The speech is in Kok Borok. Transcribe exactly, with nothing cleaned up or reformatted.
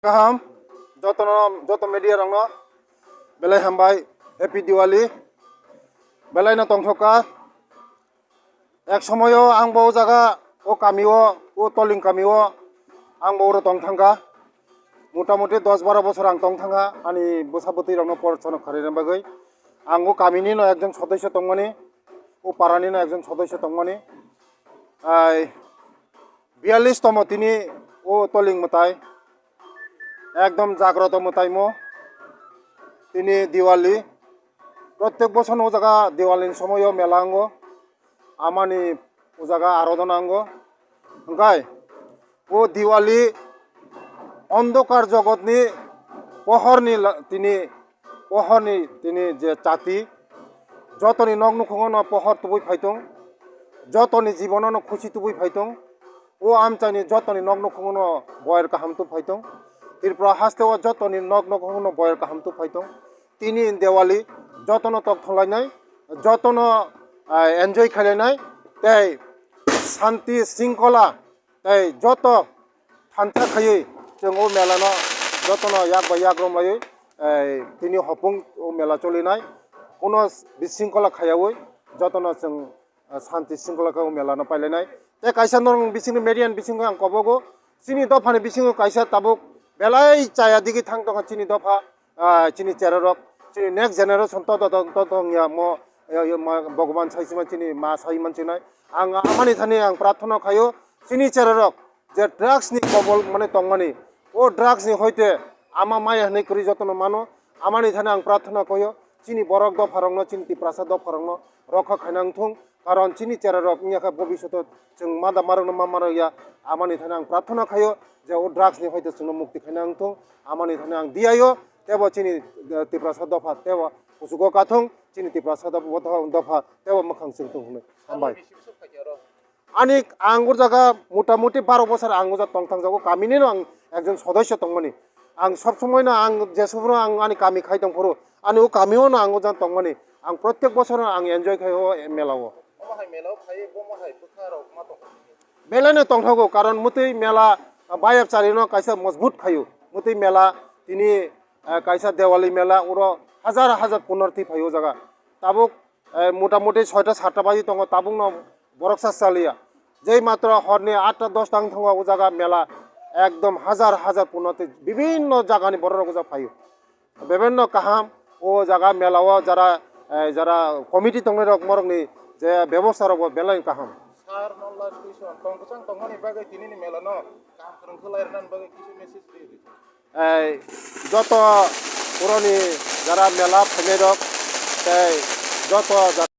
Kaham, jotono, joto media rokno belai hambai, Happy Diwali. Belai no tongthok kha. Ek somoyo ang bo o jaga, o kami o, o Toling kami o ang bo oro tong thang kha. Mota moti dos baro bosor ang tong thang kha, ani bwsa bwtwi rokno porsono kharina bagwi. Ang o kami ni no ekjon sodosyo tongmani, o para ni no ekjon sodosyo tongmani. Ai, biyallis tomo tini o Toling mwtai. Ekdom jagroto mwtaimo. Tini Diwali. Protek bosor no o jaga Diwali ni somoyo mela ango. Amani o jaga arodona ango. Hwnkhe o Diwali ondokar jogotni pohorni la-, tini pohorni tini je chati, jotoni nok nukhungo no pohor tubui phai tong, jotoni jibono no khusi tubui phai tong, o amchaini jotoni nok nukhungo no boyer kaham tubui phai tong, Tripura haste o jotoni nok nukhungo no boyer kaham tubui phai tong. Tini Diwali jotono tok thanglainai, jotono, ah, enjoy khailainai, tei shanti singkola tei joto thansa khaiwi chwng o mela no jotono yak bai yak romlaiwi, eh, tini hopung o mela cholinai. Kuno bisingkola khaiyawi jotono chwng, eh, shanti singkola khe o mela no pailainai. Tei kaisa norok bisingni media ni bisingo ang kobogo, chini dophani bisingo kaisa tabuk belai chaya digi thang tongkha chini dopha. Ah, chini cherarok, chini next generation to, to, to, to, to wngya mo, eh, eh, ma, Bhagwan saisima chini ma sai manchinai. Ang amani thani ang prarthana khayo, chini cherarok je drugs ni kobol mane tongmani, o drugs ni hoite ama maya hinui kwrwi jotono mano, amani thani ang prarthana khayo, chini borok dopharokno, chini Tiprasa dopharokno rokha khaina wngthung. Karon chini cherarok wngya kha bobishoto chwng mada marokno ma marok ya, amani thani ang prarthana khayo je o drugs ni hoite chwngno mukti khaina wngthung, amani thani ang diyayo, tebo chini, eh, Tiprasa dopha tebo kuchugo kathung, chini Tiprasa dopha, dopha tebo mwkhang chwngthung hwnwi. Hambai. Ani ang o jaga mota moti baro bosor ang o jaga tong thang jago, kami ni no ang ekjon sodosyo tongmani. Ang sob somoi no ang je subro ang ani kami khai tong phuru, ani o kami o no ang o jaga tongmani. Ang protek bosor no ang enjoy khai o mela o. Omo hai mela o khai, omo hai bwkha rok ma tong. Belai no tongthogo, karon motwi mela, ah, bayap chari no kaisa mojbut khayo. Motwi mela tini, ah, kaisa Diwali mela, oro hajar hajar punarthi phaio o jaga. Tabuk, eh, mota moti soita satta baji tongo, tabuk no borok sa chaliya. Jei matro horni atta dosta wng thango o jaga mela, ekdom hajar hajar punarthi bibinno jagani borok rok o jaga phaio. Bebeno kaham, o jaga mela o jara, eh, jara committee tongnai rok morokni je bebosta rok bo belai kaham. Sir, no last question, tong kwchang tongmani bagwi tinini mela no kaham kwrwng khe lai rwnani bagwi kisa message rwi di. Eh, joto puroni jara mela phainai rok tei joto jara